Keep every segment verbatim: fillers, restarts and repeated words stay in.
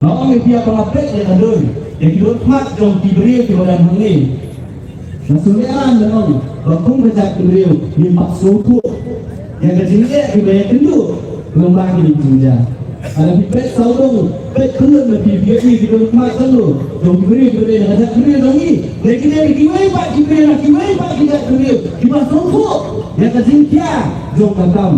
Nga ong ïa phi ba nga peit ïa ka dur, ïa ki dur khmat jong ki briew kiba don hangne. Nga sngewlehrain ban ong ba kum ka jaitbynriew ngim pat sngewthuh ïa ka jingeh kiba ïakynduh lyngba kine ki jingjia. Lada phi peit sawdong, peit kylluid ma phi, phi ïohi ki dur khmat jong u, jong ki briew kiba dei na ka jaitbynriew jong ngi. Lane kine kiwei pat ki briew na kiwei pat ki jaitbynriew kiba sngewthuh ïa ka jingkhia jong ka kam.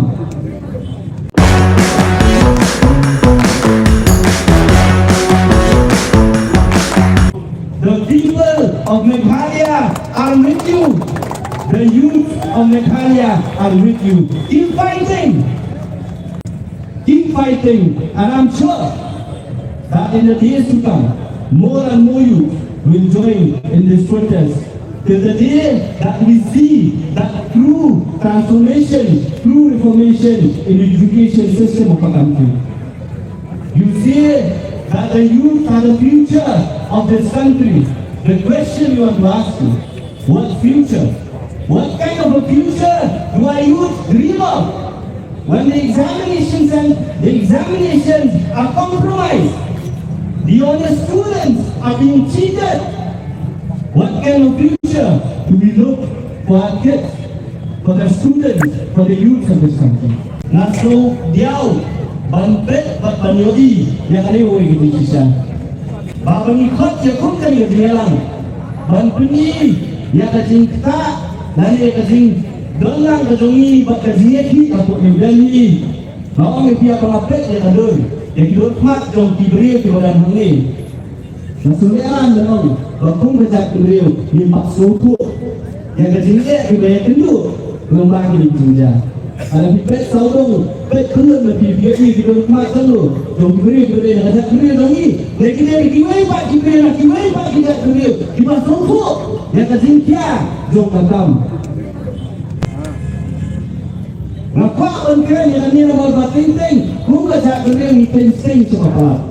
The people of Meghalaya are with you. The youth of Meghalaya are with you. Keep fighting. Keep fighting. And I'm sure that in the days to come, more and more youth will join in this protest. Till the day that we see that true transformation, true reformation in the education system of our country. You say that the youth are the future of this country. The question you want to ask is, what future? What kind of a future do our youth dream of? When the examinations and the examinations are compromised, the honest students are being cheated. What kind of future do we look for our kids, for the students, for the youth of this country? Nga sngewdiaw ban peit bad ban ïohi ïa kane kawei ka jingshisha. Ba ban ïa khot ïa kum kane ka jingïalang ban pyni ïa ka jingktah lane ïa ka jingdon lang ka jong ngi bad ka jingïakhih hapoh New Delhi. Nga ong ïa phi ba nga peit ïa ka dur, ïa ki dur khmat jong ki briew kiba don hangne. Nga sngewlehrain ban ong ba kum ka jaitbynriew ngim pat sngewthuh ïa ka jingeh kiba ïakynduh lyngba kine ki jingjia. Lada phi peit sawdong, peit kylluid ma phi, phi ïohi ki dur khmat jong u, jong ki briew kiba dei na ka jaitbynriew jong ngi. Lane kine kiwei pat ki briew na kiwei pat ki jaitbynriew kiba sngewthuh ïa ka jingkhia jong ka kam. Nga kwah ban kren ïa kane namar ba teng teng kum ka jaitbynriew ngi kren seng sha ka palat.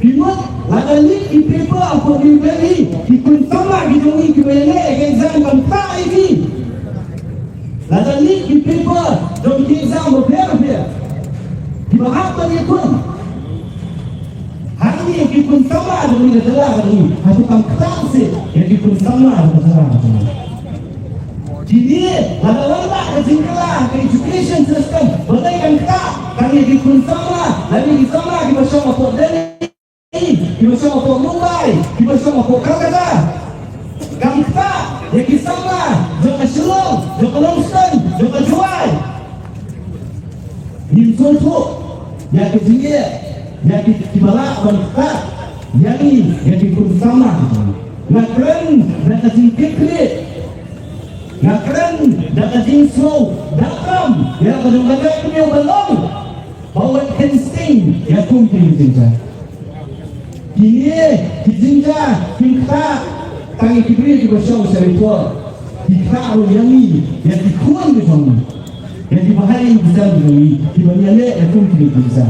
Phi mut lada leak ki paper hapoh New Delhi, ki khun samla ki jong ngi kiba ïaleh ïa ka exam kam ktah ïa ki. Lada leak ki paper jong ki exam bapher bapher, kiba hap ban ïakhun. Hangne ki khun samla jong ngi ka jylla ka jong ngi, hato kam ktah seh ïa ki khun samla jong ka jylla ka jong ngi? Kine lada wan lah ka jingkylla ka education system, balei kan ktah tang ïa ki khun samla lane ki samla kiba shong hapoh Delhi, kiba shong hapoh Mumbai, kiba shong hapoh Kolkata? Kan ktah ïa ki samla jong ka Shillong, jong ka Nongstoiñ, jong ka Jowai. Ngim sngewthuh ïa ka jingeh ïa ki, kiba lah ban ktah ïa ngi, ïa ki khun samla. Nga kren da ka jingkitkhlieh, nga kren da ka jingsngew da kram ïa ka jong ka jaitbynriew ban long ba wat kren sting ïa kum kine ki jingjia. Kine ki jingjia kim ktah tang ïa ki briew kiba shong sha Ri Bhoi, ki ktah ruh ïa ngi, ïa ki khun ki jong ngi, ïa ki bahaïing ki jong ngi kiba ngi ïaleh ïa kum kine ki jingjia.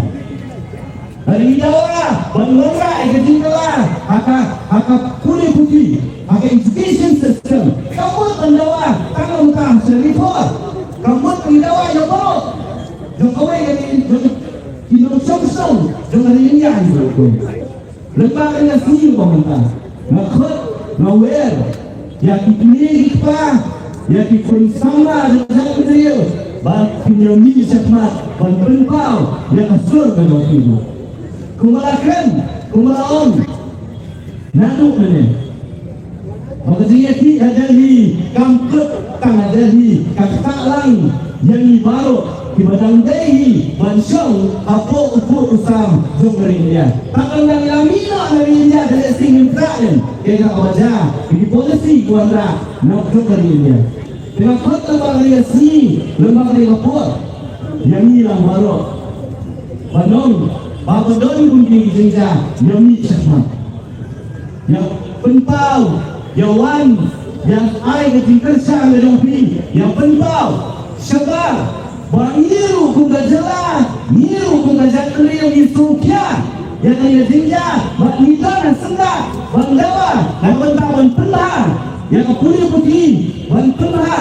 Lada ngi dawa ban wanrah ïa ka jingkylla ha ka, ha ka pule puthi, ha ka education system, kam mut ban dawa tang ha Ri Bhoi, kam mut ban dawa ïa baroh jong kawei ka ri, jong ki nongshong shnong jong ka ri India hi baroh. Lyngba kane ka sngi ba mynta nga khot, nga wer ïa ki kmie ki kpa, ïa ki khun samla jong ka jaitbynriew ba kin ïa mih shakhmat ban pynpaw ïa ka sur ka jong ki. Kumba la kren, kumba la ong naduh mynne, ba ka jingïakhih ha Delhi kam kut tang ha Delhi, ka ktah lang ïa ngi baroh kiba dang dei hi ban shong hapoh u pud u sam jong ka ri India. Tang ba dang ïa mih noh na ri India da lehse ngim ktah lem, ïa kaba jia ïa ki policy ki wanrah na jong ka ri India. Te nga khot lyngba kane ka sngi, lyngba kane ka por ïa ngi lang baroh ban ong ba ka don kum kine ki jingjia, ïa mih shakhmat. Ïa pynpaw, ïa wan, ïa ai ka jingkyrshan ka jong phi, ïa pynpaw shabar ba ngi ruh kum ka jylla, ngi ruh kum ka jaitbynriew ngi sngewkhia ïa kane ka jingjia, ba ngi don ha syndah ban dawa na ka bynta ban pynbha ïa ka pule puthi, ban pynbha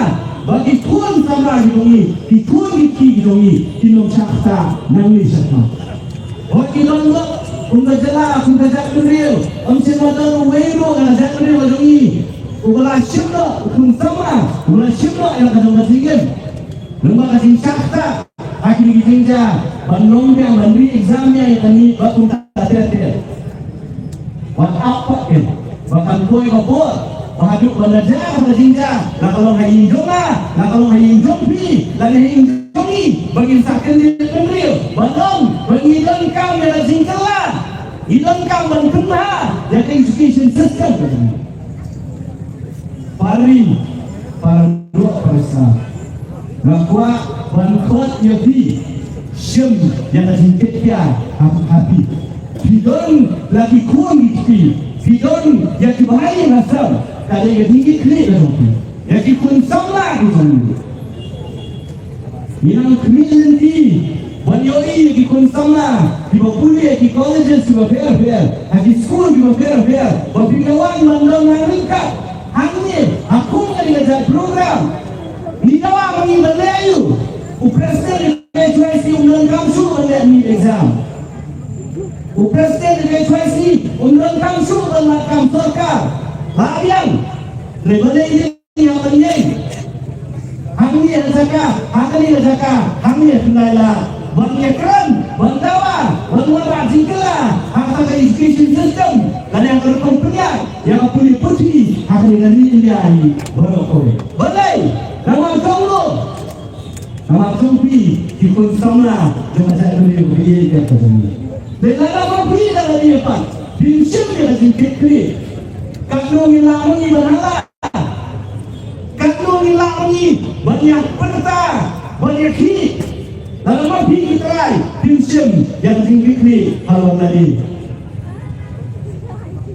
ba ki khun samla ki jong ngi, ki khun ki kti ki jong ngi kin ym shah ktah nangne shakhmat. Hooid, ki don lok Kum ka jylla, kum ka jaitbynriew, ym shym la don uwei ruh na ka jaitbynriew ka jong ngi uba la shim noh, u khun samla uba la shim noh ïa la ka jong ka jingim. Namar ka jingshah ktah ha kine ki jingjia ban long biang, ban re-exam ïa kane bad kumta ter ter. Wat ap pat kin ba kan poi ka bor ba haduh ban da jia ka jingjia, la ka long ha ïing jong nga, la ka long ha ïing jong phi, la ha ïing jong ngi, ba ngin sa kyndit bynriew, ba long ba ngi donkam ïa ka jingkylla, ngi donkam ban pynbha ïa ka education system. Para ri, para doh, para snam, nga kwah ban khot ïa phi, shim ïa ka jingkit khia ha phi. Phi don la ki khun ki kti, phi don ïa ki bahaïing hasem, ka dei ka jingkit khlieh ka jong phi ïa ki khun samla ki jong phi. Ngi nang khmih lynti ban ïohi ïa ki khun samla kiba pule ha ki colleges kiba pher pher, ha ki skul kiba pher pher, ba phi la wan ban don ha ryngkat hangne ha kum kane ka jait program. Ngi dawa ma ngi ban leh aïu? U president ka H Y C um donkam shuh ban leh NEET exam. U president ka H Y C um donkam shuh ban lad kam sorkar. La biang. Hynrei balei ïa ban ïeng hangne ha jaka, hangne ha jaka, hangne ha Khyndai Lad, ban ïakren, ban dawa, ban wanrah jingkylla ha kata ka education system, lane ha ka rukom pynïaid ïa ka pule puthi ha kane ka ri India hi baroh kawei. Balei? Namar jong u, namar jong phi ki khun samla jong ka jaitbynriew kaba ïeit ka jong ngi. Dei lada ma phi da lade pat phim shim ïa ka jingkit khlieh, katno ngin lah ma ngi ban hala? Katno ngin lah ma ngi ban ïa pyrta, ban ïa khih, lada ma phi ki trai phim shim ïa ka jingkit khlieh halor lade?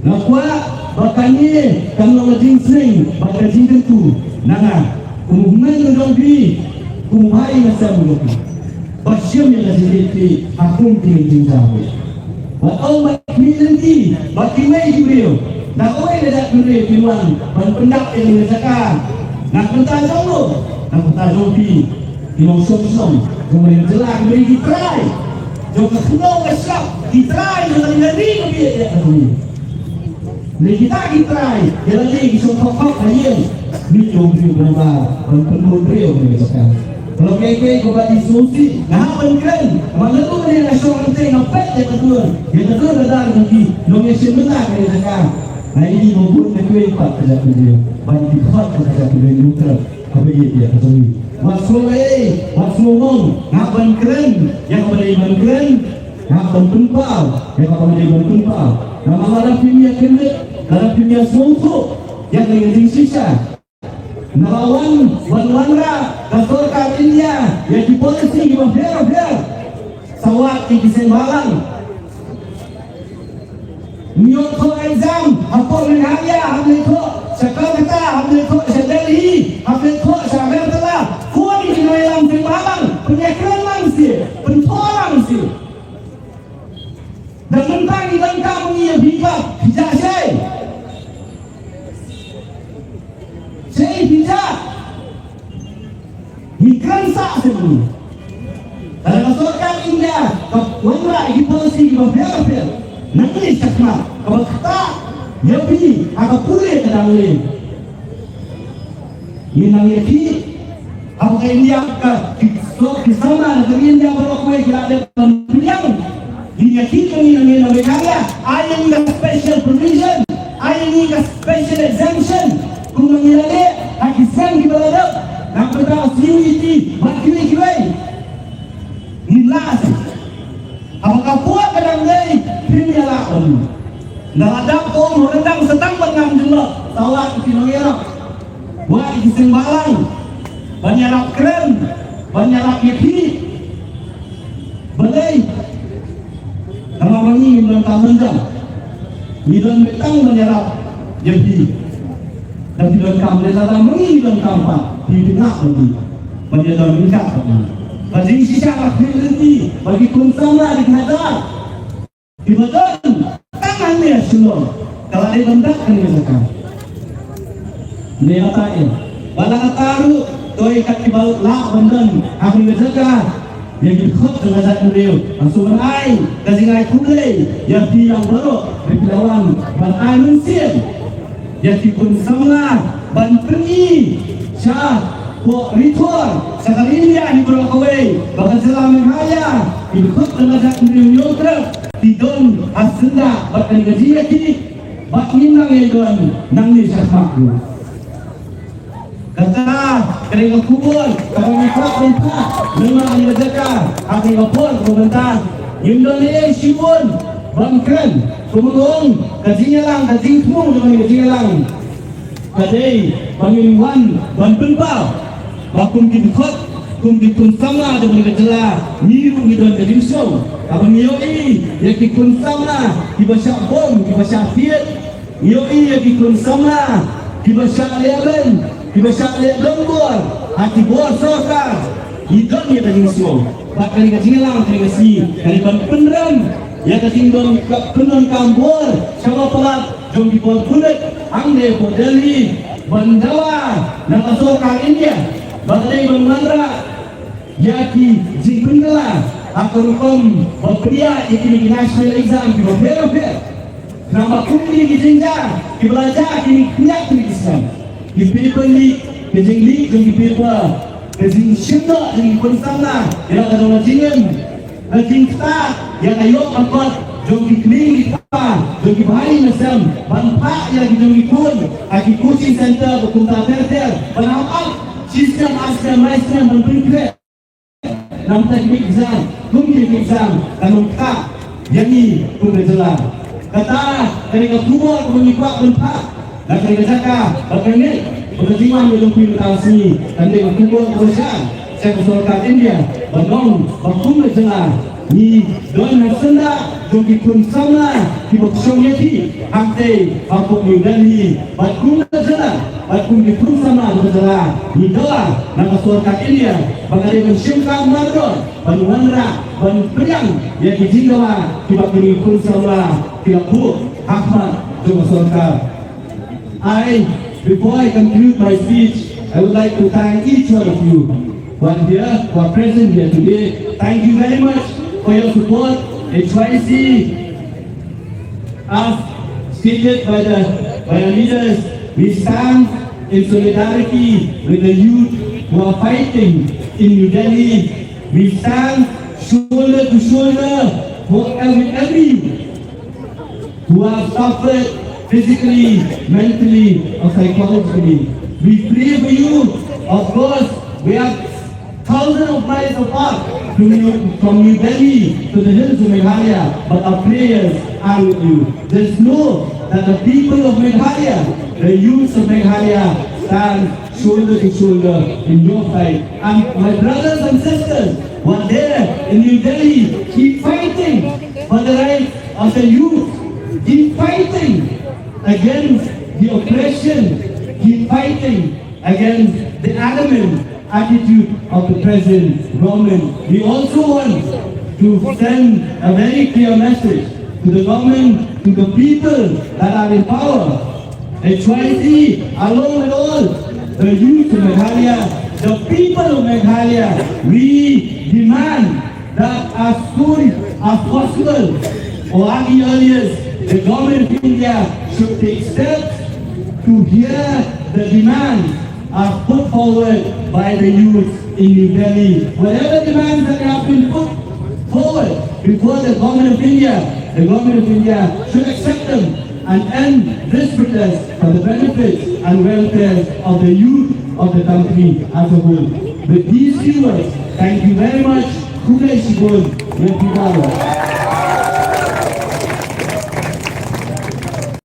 Nga kwah ba kane kan long ka jingsneng bad ka jingkyntu na nga kum u hynmen u jong phi, kum u bahaïing hasem u jong phi, ba shim ïa ka jingkit khlieh ha kum kine ki jingjia. Wat ong ba khmih lynti ba kiwei ki briew na kawei ka jaitbynriew kin wan ban pyndap ïa kane ka jaka. Na ka bynta jong u, na ka bynta jong phi, ki nongshong shnong jong kane ka jylla, kiba dei ki trai jong ka khyndew ka shyiap, ki trai jong kane ka ri kaba ïeit ka jong ngi. Lei kita ki trai ïa lade ki shong khop khop ha ïing, mih ïa u briew u number ban pynbun briew ïa ka jaka. Ka long kaei kaei kaba dei sngewsih. Nga hap ban kren, namar lada nga shong hangtei nga peit ïa ka dur, ïa ka dur ka dar jong ki nongïashim bynta ka jaka. Nga ïohi ba bun na kiwei pat ka jaitbynriew ban ki khot ka jaitbynriew neutral kaba ïeit ïa ka jong ngi. Wat sngew ei, wat sngew mong, nga hap ban kren ïa kaba dei ban kren. Nga hap ban pynpaw ïa kaba dei ban pynpaw. Namar lada phim ïa kyndit, lada phim ïa sngewthuh ïa ka jingshisha, naba wan ban wanrah ka sorkar India ïa ki policy kiba pher pher. Sa wad ïa ki seng bhalang. Ym ïoh thoh exam hapoh Meghalaya, hap leit thoh sha Kolkata, hap leit thoh sha Delhi, hap leit thoh sha Agartala. Phone ïa ki nongïalam seng bhalang, pynïakren lang seh, pynthoh lang seh. Da mynta ngi donkam ma ngi ïa phi pat, phi jah shai. Shai phi jah. Ngi kren sah seh ma ngi. Lada ka sorkar India ka wanrah ïa ki policy kiba pher pher, nangne shakhmat kaba ktah ïa phi ha ka pule ka dang leh. Ngi nang ïa ki, haba ka India ka, ki, ki samla na ka ri India baroh kawei ki la dep ban pdiang. Ngi ïa ki, ngi nang ïa, nang ïa ka, ai ïa ngi ka special provision, ai ïa ngi ka special exemption. Kumba ngi la leh ha ki snem kiba la dep, na ka bynta ka C U E T bad kiwei kiwei. Ngi lah seh. Haba ka por ka dang dei, phim ïa lah ban. Nda la dap ka um ha ryndang sa tang ban ngam jingmut, sa lah ki nongïarap. Wat ki seng bhalang ban ïarap kren, ban ïarap ïa phi. Balei? Namar ba ngi ngim donkam mynjur. Ngi don beit tang ban ïarap ïa phi. Lada phi donkam, lada ma ngi ngim donkam pat, phi pynlah ma ngi ban ïadon ryngkat bad ngi. Ka jingshisha ka khmih lynti ba ki khun samla ki khynnah kiba don tang hangne ha Shillong, ka la dei ban dap kane ka jaka. Ne ata em? Ba la ata ruh, to ïa kat kiba lah ban don ha kane ka jaka. Ïa ki dkhot jong ka jaitbynriew, nga sngewbha ai ka jingai khublei ïa phi lang baroh ba phi la wan ban ai mynsiem ïa ki khun samla ban pyni sha ka ri Thor, sha ka ri India hi baroh kawei ba ka jylla Meghalaya, ki dkhot jong ka jaitbynriew Hynñiewtrep ki don ha syndah bad kane ka jingïakhih bad ngim nang ïa don nangne shakhmat. Kata ka dei ka khubor kaba ngi kwah ban phah, namar ha kane ka jaka, ha kane ka por kaba mynta ngim don ei ei shibun ban kren. Kumno ka jingïalang, ka jingthmu jong ka jingïalang ka dei ba ngin wan ban pynpaw ba kum ki dkhot, kum ki khun samla jong ka jylla, ngi ruh ngi don ka jingsngew kaba ngi ïohi ïa ki khun samla kiba shah bom, kiba shah thied. Ngi ïohi ïa ki khun samla kiba shah leh beiñ, kiba shah leh donbor ha ki bor sorkar. Ngi don ïa ka jingsngew ba kane ka jingïalang kane ka sngi ka dei ban pynrem ïa ka jingdon, ka pyndonkam bor sha ba palat jong ki por pulit hangne hapoh Delhi ban dawa na ka sorkar India ba ka dei ban wanrah ïa ki jingpynkylla ha ka rukom ba pynïaid ïa kine ki national exam kiba pher pher. Namar kum kine ki jingjia kiba la jia kine ki pynïaid kine ki snem, ki paper leak, ka jing leak jong ki paper, ka jingshim noh jong ki khun samla ïa la ka jong ka jingim, ka jingktah ïa ka ïoh ka kot jong ki kmie ki kpa, jong ki bhai ki sem ban phah ïa la ki jong ki khun ha ki coaching centre ba kumta ter ter, ban ap ap shisnem ar snem lai snem ban pynkhreh. Namar ki exam, kum ki exam kan ym ktah ïa ngi kum ka jylla. Kata ka dei ka khubor kaba ngi kwah ban phah na kane ka jaka, bad nga ngeit ba ka jingwan ka jong phi mynta ka sngi kan dei ka khubor kaba shai sha ka sorkar India ban ong ba kum ka jylla ngi don ha syndah jong ki khun samla kiba shong ïa ki hangtei hapoh New Delhi, bad kum ka jylla bad kum ki khun samla jong ka jylla ngi dawa na ka sorkar India ba ka dei ban shim kam mardor ban wanrah ban pdiang ïa ki jingdawa kiba kine ki khun samla ki la buh ha khmat jong ka sorkar. I, before I conclude my speech, I would like to thank each one of you who are here, who are present here today. Thank you very much for your support. H Y C, as stated by the, by our leaders, we stand in solidarity with the youth who are fighting in New Delhi. We stand shoulder to shoulder for every, every youth who have suffered physically, mentally, or psychologically. We pray for you. Of course, we are thousands of miles apart from you, from New Delhi to the hills of Meghalaya, but our prayers are with you. Just know that the people of Meghalaya, the youths of Meghalaya, stand shoulder to shoulder in your fight. And my brothers and sisters who are there in New Delhi, keep fighting for the rights of the youth. Keep fighting against the oppression. Keep fighting against the adamant attitude of the present government. We also want to send a very clear message to the government, to the people that are in power. H Y C, along with all the youth in Meghalaya, the people of Meghalaya, we demand that as soon as possible, or at the earliest, the government of India should take steps to hear the demands as put forward by the youth in New Delhi. Whatever demands that have been put forward before the government of India, the government of India should accept them and end this protest for the benefit and welfare of the youth of the country as a whole. With these few words, thank you very much. Khublei shibun, Ïa Phi Baroh.